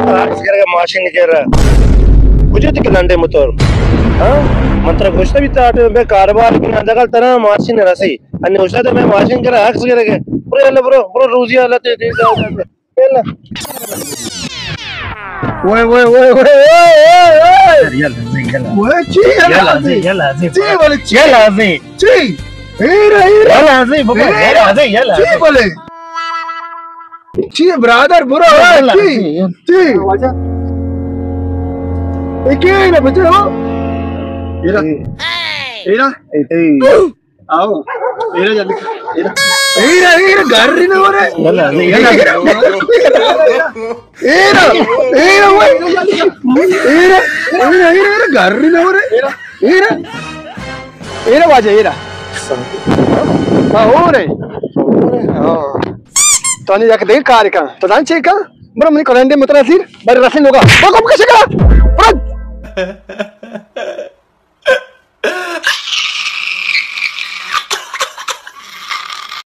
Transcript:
ہاں، عکس کرے گا ماشین کرا۔ کجا تک لنڈے موتور؟ ہاں؟ من ترا گوشتا بیتا آٹو بے کاروبار کی نہ دگل ترا ماشین رسی۔ انی استاد میں ماشین کرا عکس کرے گا۔ برو یلا برو، برو روزی حالت ہے، دے دے۔ یلا۔ وے، وے، وے، وے، وے، وے۔ یلا، یلا۔ وے، چی یلا، یلا، یلا۔ چی بولے، چی؟ یلا، چی؟ ہیرا، ہیرا۔ یلا، بابا، ہیرا۔ یلا، یلا۔ چی بولے؟ چی برادر، برو، یلا، چی؟ یلا۔ چی؟ واجہ۔ اے کے ہے نا بچے ہو؟ ہیرا۔ ہیرا۔ آؤ۔ ہیرا جلدی۔ ہیرا۔ ہیرا، ہیرا، گھر ہی نہ ہو رہے۔ یلا، یلا۔ ہیرا، ہیرا، وے۔ ہیرا، ہیرا، ہیرا، ہیرا، گھر ہی نہ ہو رہے۔ ہیرا۔ ہیرا واجہ، ہیرا۔ ہاں، ہو رہے۔ ہاں۔ تو نے یک دے کار کن۔ تو جان چے کن؟ برو منی کلنڈے مترا سیر، بر رسن لوگا۔ تو کم کشے کرا؟ برو۔